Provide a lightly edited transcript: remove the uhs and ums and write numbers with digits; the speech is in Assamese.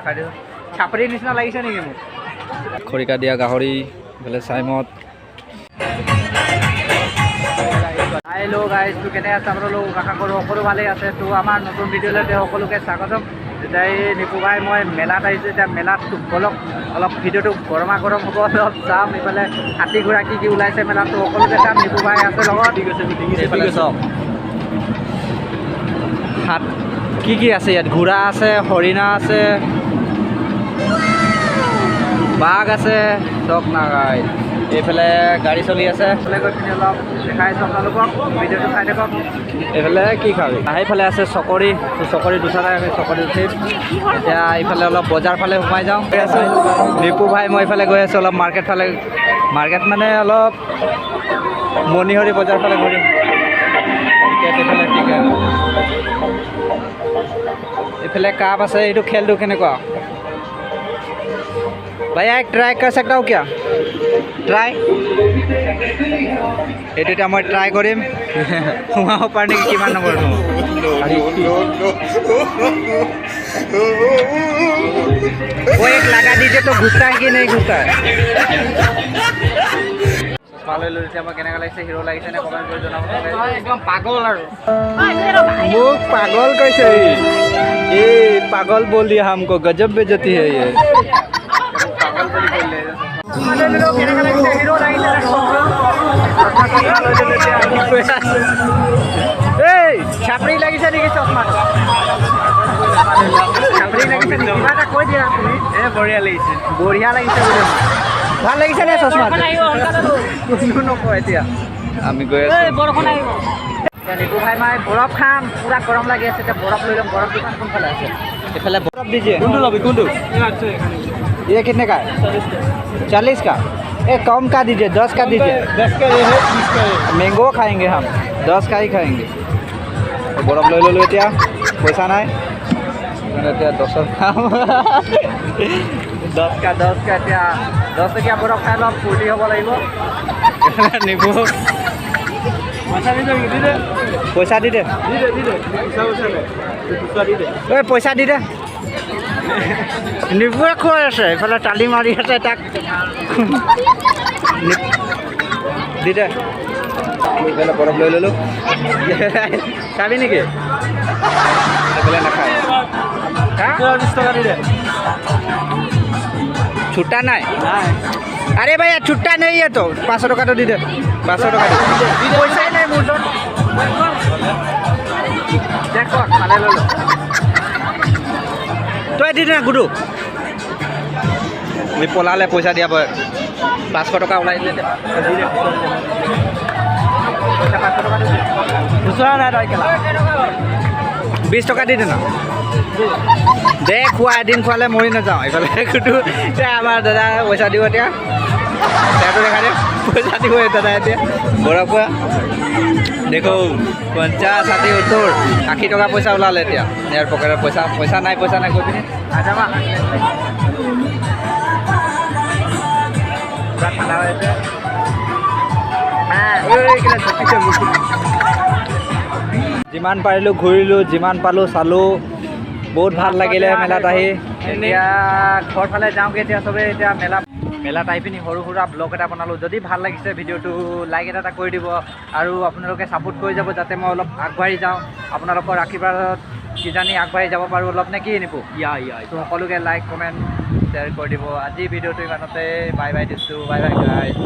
দেখাই দিছোঁ। চাপৰিৰ নিচিনা লাগিছে নেকি মোক? খৰিকা দিয়া গাহৰি, এইফালে চাইমদ। হেল্ল' গাইজ, তো কেনে আছে আপোনালোক? আশা কৰোঁ সকলো ভালেই আছে। তো আমাৰ নতুন ভিডিঅ'লৈ সকলোকে স্বাগতম। এতিয়া এই নিপু ভাই মই মেলাত আহিছোঁ। এতিয়া মেলাত বলক, অলপ ভিডিঅ'টো গৰমা গৰম হ'ব, অলপ চাম। এইফালে হাতী ঘোঁৰা কি কি ওলাইছে মেলাত, সকলোকে চাম। নিপু ভাই আছে লগত। এইফালে চাওক হাত কি কি আছে ইয়াত। ঘোঁৰা আছে, হৰিণা আছে, বাঘ আছে, চব না গাইজ। এইফালে গাড়ী চলি আছে। এইফালে গৈ পিনি অলপ দেখাই আছোঁ আপোনালোকক, ভিডিঅ'টো চাই থাকক। এইফালে কি খাবি? সেইফালে আছে চকৰি, চকৰি দুচাৰাই আমি চকৰি উঠিম। এতিয়া এইফালে অলপ বজাৰ ফালে সোমাই যাওঁ। গৈ আছোঁ নিপু ভাই মই এইফালে গৈ আছোঁ অলপ মাৰ্কেট ফালে। মাৰ্কেট মানে অলপ মণিহৰি বজাৰ ফালে ঘূৰিম। টিকেট এইফালে, টিকেট এইফালে কাপ আছে। এইটো খেলটো কেনেকুৱা ভাইয়া? एक ट्राई कर सकता हूँ क्या? ট্ৰাই, এইটো এতিয়া মই ট্ৰাই কৰিম, সোমাব পাৰোঁ নেকি? কিমান নম্বৰ? वो एक लगा दीजिए तो घुसता है कि नहीं घुसता है? চশমা লৈ লৈছে। মই কেনেকুৱা লাগিছে, হিৰ' লাগিছে নে, কমেণ্ট কৰি জনাব। একদম পাগল আৰু। মোক পাগল কৈছে ই। এই पागल बोल दिया हमको, गजब बेइज्जती है ये। পাগল বুলি কৰিলে। চশমা লৈ ল'লো, কেনেকুৱা লাগিছে, হিৰ' লাগিছে নে? চশমা চশমা লৈ ল'লো এতিয়া। এই চাপৰি লাগিছে নেকি চশমাটো? চাপৰি লাগিছে নেকি? কিবা এটা কৈ দিয়া তুমি। এ বঢ়িয়া লাগিছে। বঢ়িয়া লাগিছে বোলে। ভাল লাগিছে নে চশমাটো? কোনো নকয় এতিয়া। আমি গৈ আছো। বৰষুণ আহিব। এতিয়া নিপু ভাই মই বৰফ খাম, পূৰা গৰম লাগি আছে। এতিয়া বৰফ লৈ ল'ম। বৰফ দোকান কোনফালে আছে? এইফালে বৰফ दीजिए। কোনটো ল'বি, কোনটো? ये कितने का है? 40 का। ए कम का दीजिए, 10 का दीजिए। 10 का ये है, 20 का ये। मैंगो खाएंगे हम, 10 का ही खाएंगे। বৰফ লৈ ল'লোঁ। এতিয়া পইচা নাই মানে, এতিয়া 10ৰ খাম। 10 का, 10 का। এতিয়া 10 টকীয়া বৰফ খাই অলপ ফূৰ্তি হ'ব লাগিব। নিবু পইচা দি দে। ঐ পইচা দি দে। নিপুৱে খুৱাই আছে, এইফালে তালি মাৰি আছে তাক। দি দে। এইফালে বৰফ লৈ ল'লোঁ। চাবি নেকি? এইফালে নাখায়। হা? 20 টকা দি দে। छुट्टा নাই? अरे भैया, छुट्टा नहीं है तो 500 টকাটো দি দে। 500 টকা দি। পইচাই নাই মোৰ ওচৰত। দে কৰ, পালে ল'লো। তই দি দে না গুডু। আমি পলালে পইচা দিয়া বয়। 500 টকা ওলাই দিলে দে। পইচা 500 টকা দি দে। খুচুৰা নাই তই কেলা। 20 টকা দি দে না। দে খোৱা, এদিন খোৱালে মৰি নাযাওঁ। এইফালে গুডু, এতিয়া আমাৰ দাদা পইচা দিব। এতিয়া তেওঁতো দেখা দে, পইচা দিব দাদা। এতিয়া বৰফ খোৱা দেখো, 50, 60, 70, 80 টকা পইচা ওলালে। এতিয়া ইয়াৰ পকেটত পইচা পইচা নাই, পইচা নাই কৈ পিনি নাযাবা। পূৰা ঠাণ্ডা হৈ আছে। ঐ, কেলা ঝাপিছে মোক। যিমান পাৰিলোঁ ঘূৰিলোঁ, যিমান পালোঁ চালোঁ। বহুত ভাল লাগিলে মেলাত আহি। এতিয়া ঘৰ ফালে যাওঁগৈ এতিয়া চবেই। এতিয়া মেলাত আহি পিনি সৰু সুৰা ব্লগ এটা বনালোঁ। যদি ভাল লাগিছে ভিডিঅ'টো, লাইক এটা এটা কৰি দিব আৰু আপোনালোকে ছাপোৰ্ট কৰি যাব, যাতে মই অলপ আগবাঢ়ি যাওঁ। আপোনালোকৰ আশীৰ্বাদত কিজানি আগবাঢ়ি যাব পাৰোঁ অলপ, নে কি নিপু? ইয়া ইয়া। তো সকলোকে লাইক, কমেণ্ট, শ্বেয়াৰ কৰি দিব। আজি ভিডিঅ'টো ইমানতে বাই বাই দিছোঁ। Bye bye guys.